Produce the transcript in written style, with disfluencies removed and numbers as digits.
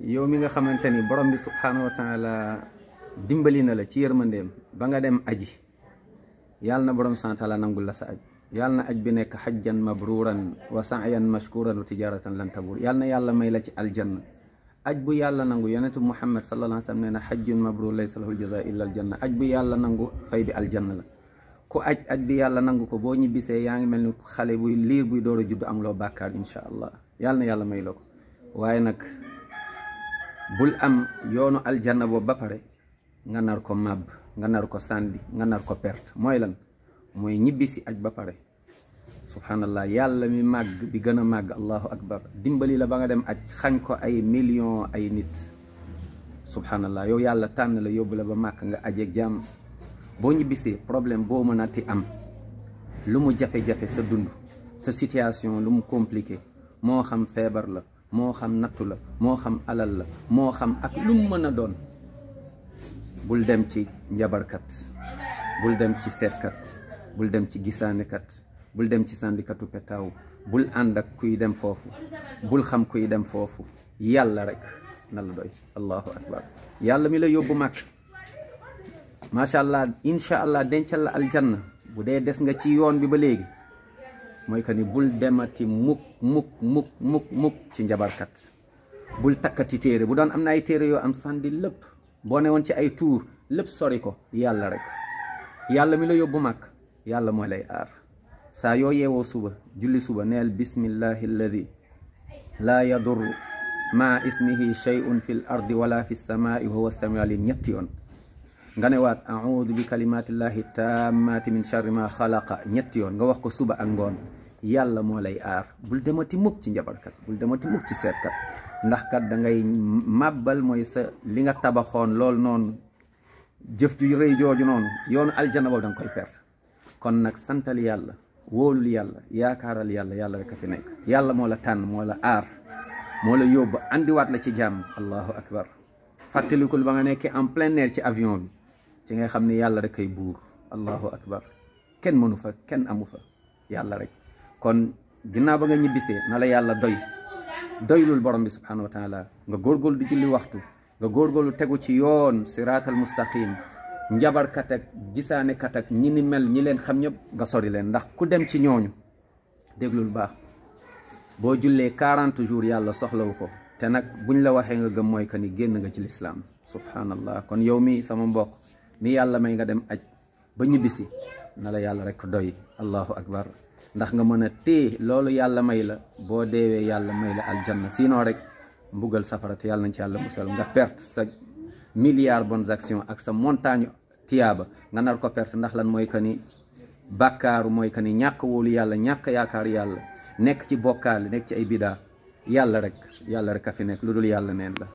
yow mi nga xamante ni borom bi subhanahu wa taala dimbali na la ci yërmandeem ba nga dem aji yàlla na borom subhanahu wa taala nangul la sa aj yàlla na aj bi nekk xajjan mabruran wa sa'yan mashkuran wa tijaratan lan tabur yàlla na yàlla may la ci aljanna aj bu yàlla nangu yonentu Muhammad sallallahu alayhi wa sallam nee na xajjun mabrur laysa lahu jaza illa aljanna aj bu yàlla nangu fay bi aljanna la ku aj bi yàlla nangu ko boo ñibbisee yaa ngi mel ni xale buy liir buy door a judd amuloo bàkkaar insha allah yàlla na yàlla may la ko waaye nag bul am yoonu aljanna boobu ba pare nga nar ko màbb nga nar ko sàndi nga nar ko perte mooy lan mooy ñibbisi aj ba pare subhanallah yàlla mi màgg bi gën a màgg allahu akbar dimbali la ba nga dem aj xañ ko ay million ay nit subhanallah yow yàlla tànn la yóbbu la ba màkk nga ajeeg jàmm boo ñibbisee problème boo mënati am lu mu jafe-jafe sa dund sa situation lu mu compliqué moo xam feebar la moo xam nattu la moo xam alal la moo xam ak lu mu mën a doon bul dem ci njabarkat bul dem ci seetkat bul dem ci gisaanekat bul dem ci sandikatu petaaw bul ànd ak kuy dem foofu bul xam kuy dem foofu yàlla rek na la doy allahu akbar yàlla mi la yóbbu màkk macha allah incha allah dencal la aljanna bu dee des nga ci yoon bi ba léegi mooy que ni bul demati mukk ci njabarkat bul takkati téere bu doon am na ay téere yoo am sandi lépp boo ne woon ci ay tuur lépp sori ko yàlla rek yàlla mi la yóbbu màkk yàlla mooy lay aar saa yoo yeewoo suba julli suba neel bismillahi alladi laa yadur maa ismihi shay'un fi l ardi wala fi samaai huwa samiu alim ñetti yoon nga ne waat audu bi kalimatillahi tammati min charri ma xalaqa ñetti yoon nga wax ko suba ak ngoon yàlla moo lay aar bul demati mukk ci njabarkat bul demati mukk ci seetkat ndax kat da ngay màbbal mooy sa li nga tabaxoon loolu noonu jëf ju rëy jooju noonu yoonu aljana boobu da nga koy perte kon nag santal yàlla wóolul yàlla yaakaaral yàlla yàlla rek a fi nekk yàlla moo la tànn moo la aar moo la yóbbu andiwaat la ci jàmm allahu akbar fàttalikul ba nga nekkee en plein air ci avion bi ci ngay xam ne yàlla rek ay buur allahu akbar kenn mënu fa kenn amu fa yàlla rek kon ginnaaw ba nga ñibbisee na la yàlla doylul borom bi subhanahu wa taala nga góorgóorlu di julli waxtu nga góorgóorlu tegu ci yoon siraatal mustaqim njabarkat ak gisaanekat ak ñi ni mel ñi leen xam ñëpp nga sori leen ndax ku dem ci ñooñu déglul baax boo jullee 40 jours yàlla soxlawu ko te nag buñ la waxee nga gëm mooy que ni génn nga ci lislaam subhanallah kon yow mi sama mbokk mi yàlla may nga dem aj ba ñibbisi na la yàlla rek doy allahu akbar ndax nga mën a téye loolu yàlla may la boo deewee yàlla may la aljanna sinon rek mbugal safara te yàlla nañ ci yàlla musal nga perte sa milliard bonnes actions ak sa montagne tiyaaba nga nar ko perte ndax lan mooy que ni bàkkaaru mooy que ni ñàkk wóolu yàlla ñàkk yaakaar yàlla nekk ci bokkaale nekk ci ay bidaa yàlla rek a fi nekk lu dul yàlla neen la